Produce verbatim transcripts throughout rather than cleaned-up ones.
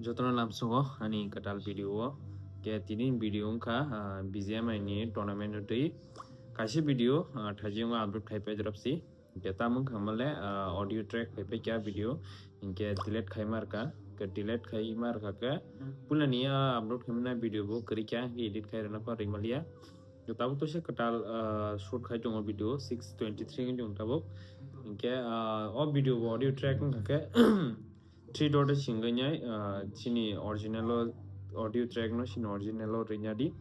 Jotono lamsongo ani kwtal video o. Ke tini video wngkha, ah, B G M I ni tournament o twi kaisa video, ah, thajingo upload khai pai drop si. Ke tamo wngkha male, ah, audio track khai pai kya video. Ke delete khai marka. Ke delete khai marka ke pulani, ah, upload khai mana video bo kwrwi kya, edit khai rwna pha rwmaliya. Ke tabuk to se kwtal, ah, shoot khai tongo video six twenty three wng tongo tabuk. Ke, ah, o video bo audio track wngkha ke three dot o singwi nai, ah, chini original o audio track no chini original o rwina di.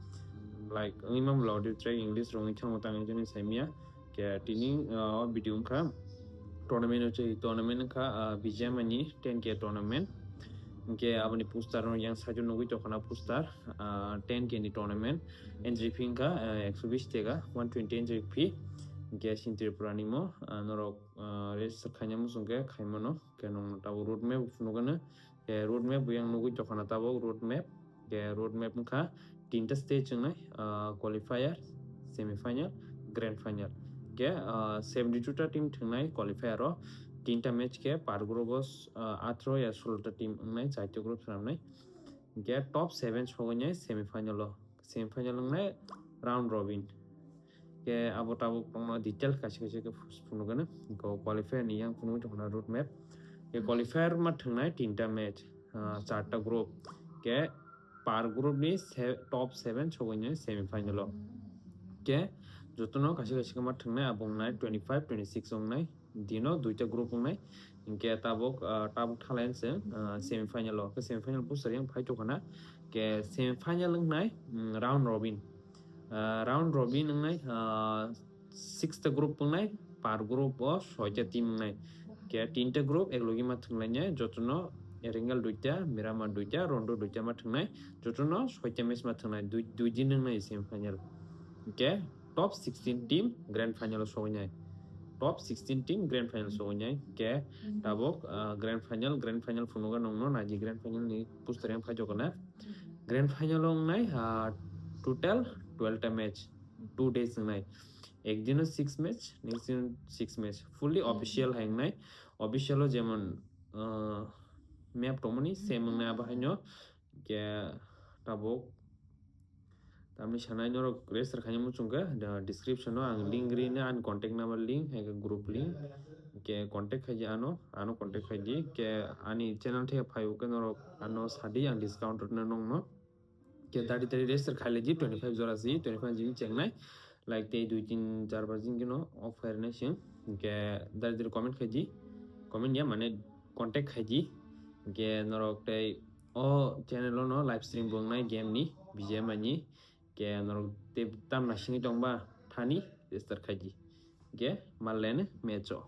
Like, wngwi mamla audio track English rwngwi thangma tangwi jani saimia. Ke tini, ah, o video wngkha tournament o chai, tournament wngkha, ah, B G M I ni ten K tournament. Ke aboni poster no yang side o nugwi tongkha na poster, ah, ten K ni tournament. Entry fee wngkha, ah, ekso bish teka, one twenty entry fee. Ke sin Tripura ni mo, ah, norok, ah, register khaina muchung khe khaimano. Ke nong tabuk road map phunukgano. Ke road map bo yang nugwi tongkha na tabuk road map. Ke road map wngkha tinta stage wngnai, ah, qualifier, semi final, grand final. Ke, ah, seventy two ta team thwngnai qualifier o. Tinta match ke per group o, ah, atro ya solo ta team wngnai, chaito group swnamnai. Ke top seven sogwi nai semi final o. Semi final wngnai round robin. Ke abo tabuk tongno detail kaisa kaisa khe phunukgano. Ko qualifier ni yang phunugwi tongkha road map. Ke qualifier ma thwngnai tinta match, ah, charta group. Ke per group ni se-, top seven sogwi nai semi final o. Ke jotono kaisa kaisa khe ma thwngnai abo wngnai twenty five, twenty six wngnai. Dino duita group wngnai. Hinkhe tabuk, ah, tabuk thalai se, ah, semi final o. Ke semi final poster yang phai tongkha na. Ke semi final wngnai, mm, round robin. Ah, round robin wngnai, ah, six ta group wngnai, per group o soita team wngnai. Ke tinta group eklogi ma thwnglainai, jotono Eringal duita, Miramar duita, Rondo duita ma thwngnai, jotono soita match ma thwngnai, dui, dui din wngnai semi final. Ke top sixteen team grand final o sogwi nai. Top sixteen team grand final sogwi nai. Ke tabuk, ah, grand final, grand final phunugo nongno naidi grand final ni poster yang phai jokona. Grand final o wngnai, ah, total twelve ta match, two days wngnai. Ek dino six match, next dino six match. Fully official hai wngnai. Official o jemon, ah, map tongmani same wngnai abo haino. Ke tabuk tamni sanai norok register khaina muchung khe, da description o ang link ri na ani contact number link, hai khe group link, ke contact khaidi ano, ano contact khaidi, ke ani channel the phai o khe norok ano sadi ang discount rwna nongno. Ke dari dari register khailai di twenty five jora si, twenty five jini chengnai, like tei dui tin char pas din kino off khairnai sing, ke dari dari comment khaidi, comment ya mane contact khaidi, ke norok tei o channel o no live stream bo wngnai game ni, B G M I ni, ke norok tei tam nasingwi tongba thani register khaidi, ke mallen match o.